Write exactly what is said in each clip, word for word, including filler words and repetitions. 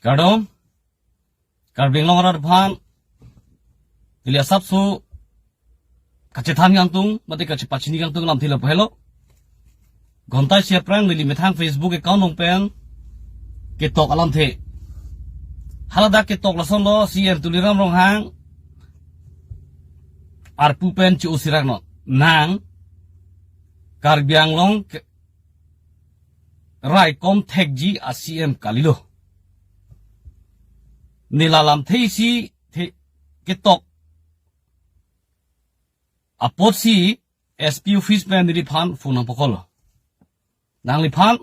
Kardom, Karbi Anglong arat aphan, neli asapso kachethan kangtung, mate kachepachini kangtung alamthe lapu helo. Ghonta isi aphrang neli methang Facebook account along pen ketok alamthe. Haladak ketok lasonlo, C M Tuliram Ronghang arpu pen che-o sirak non. Nang Karbi Anglong ke raikom thekji a-C M kalilo. Neli alamthe isi the ketok apotsi S P office pen neliphan phone nangpakoklo. Nangliphan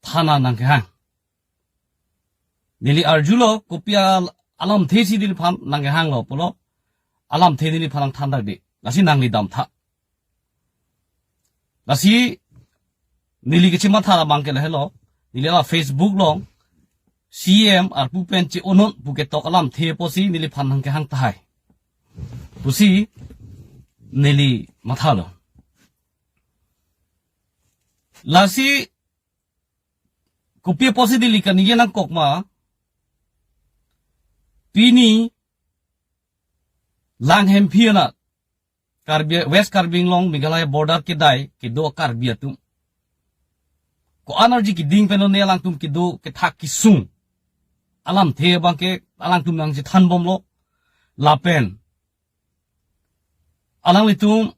thana nangkehang. Neli arjulo, kopi al-, alamthe si neliphan nangkehanglo pulo. Alamthe neliphan nangthan dakde. Lasi nangli damtha. Lasi neli kachematha abang ke lahelo. Neli la Facebook along C M arpu pen che-onon pu ketok alamthe apotsi neliphan nangkehang tahai pusi neli mathalo. Lasi kopi apotsi neli kaningje nangkok ma, pini Langhemphi anat, Karbi, West Karbi Anglong Meghalaya border kedai kedo Karbi atum, ko-an arji keding pen lone alangtum kedo kethak kesung alamthe abang ke alangtum nangchethanbomlo. Lapen alanglitum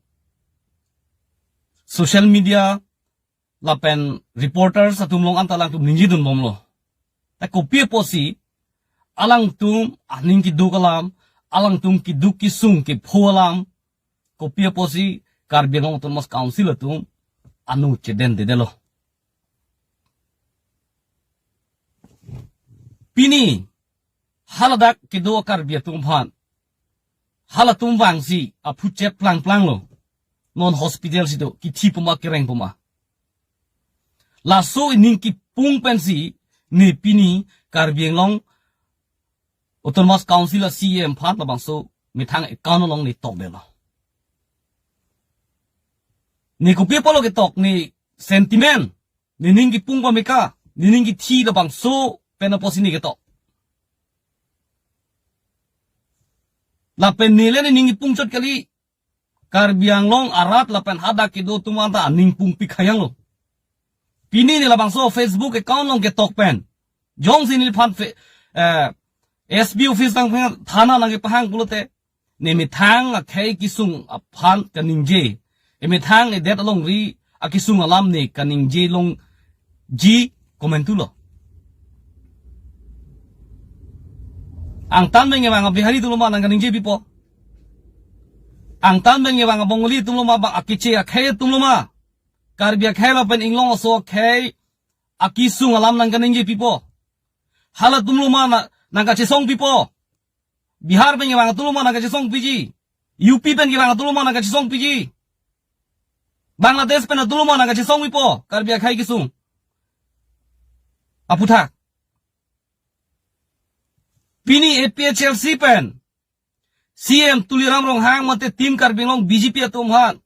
social media lapen reporters atum along anta alangtum ningjedunbomlo. Ta kopi apotsi alangtum aning keduk alam, alangtum keduk kesung kepho alam, kopi apotsi Karbi Anglong Autonomous Council atum anu chedendedetlo? Pini haladak kedo Karbi atum aphan, halatum vangsi aphu chep plangplanglo. Non hospital si do, kithi puma kereng puma. Laso ining kipung pensi ne pini Karbi Anglong Autonomous Council a-C M aphan labangso methang account along ne tokdetlo. Ne kopi apotlo ketok, ne sentiment, ne ning kipung pameka, ne ning kithi labangso pen apotsi ne ketok. Lapen neli ne ning kipung chot kali, Karbi Anglong arat lapen hadak kedo atum anta aning pungpi khayanglo. Pini ne labangso Facebook account along ketok pen, jongsi neliphan fe-, eh, S P office nang thana nangkepahang pulote, ne methang akhei kesung aphan kaningje, e methang edet alongri akesung alam ne kaningje longji komantulo? Angtan pen kevang a-Bihari atumlo ma nangkaningje pipo? Angtan pen kevang a-Bengali atumlo ma, ba akeche akhei atumlo ma? Karbi akhei lapen inglong aso akhei akesung alam nangkaningje pipo? Halatumlo ma na, nangkachesong pipo? Bihar pen kevang atumlo ma nangkachesong piji? U P pen kevang atumlo ma nangkachesong piji? Bangladesh pen atumlo ma nangkachesong pipo Karbi akhei kesung aputhak? Pini A P H L C pen C M Tuliram Ronghang mate Team Karbi Anglong B J P atum aphan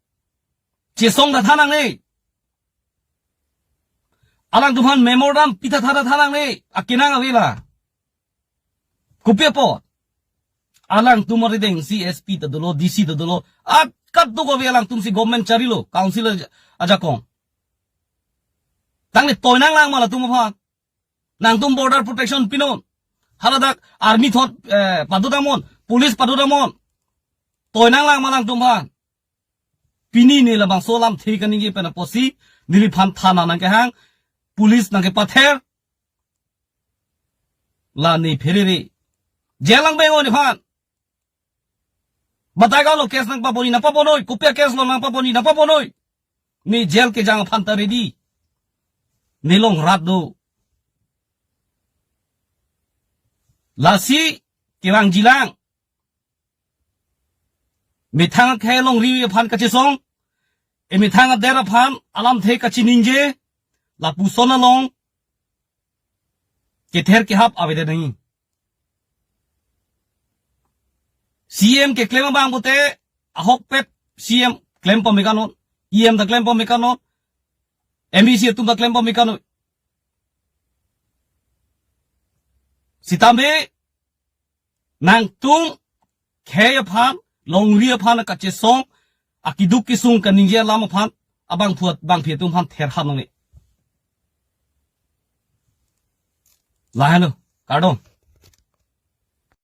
chesong tha tha nangne. Alangtum aphan memorandum pi tha tha tha nangne. Akenang avela. Kopi apot? Alangtum arideng si S P ta dolo, D C ta dolo, at kat do ko ave alangtum si government charilo, council aja-, ajakong. Tangli toinang lang ma latum aphan. Nangtum border protection pinon. Haladak army thot, eh, padodamnon, police padodamnon. Toinang lang ma alangtum aphan. Pini ne labangso alamthe kaningje pen apotsi neliphan thana nangkehang, police nangkepather. La ne pherere. Jail lang bengo nephan. Batai kalo case nangpaponji nangpaponoi, kopi a-case lo nangpaponji nangpaponoi. Ne jail kejang aphan ta ready. Ne along rat do. Lasi kevangjilang. Methang akhei alongri aphan kachesong, e methang adet aphan alamthe kachiningje, lapuson along kether kehap avedet nangji. C M keklem abang pute, ahokpet C M klem pamekanon, E M ta klem pamekanon, M A C atum ta klem pamekanon. Sitame nangtum khei aphan, longri aphan kachesong, akeduk kesung kaningje alam aphan, abangphu bangphi atum aphan therham nangne. Lahelo, kardom.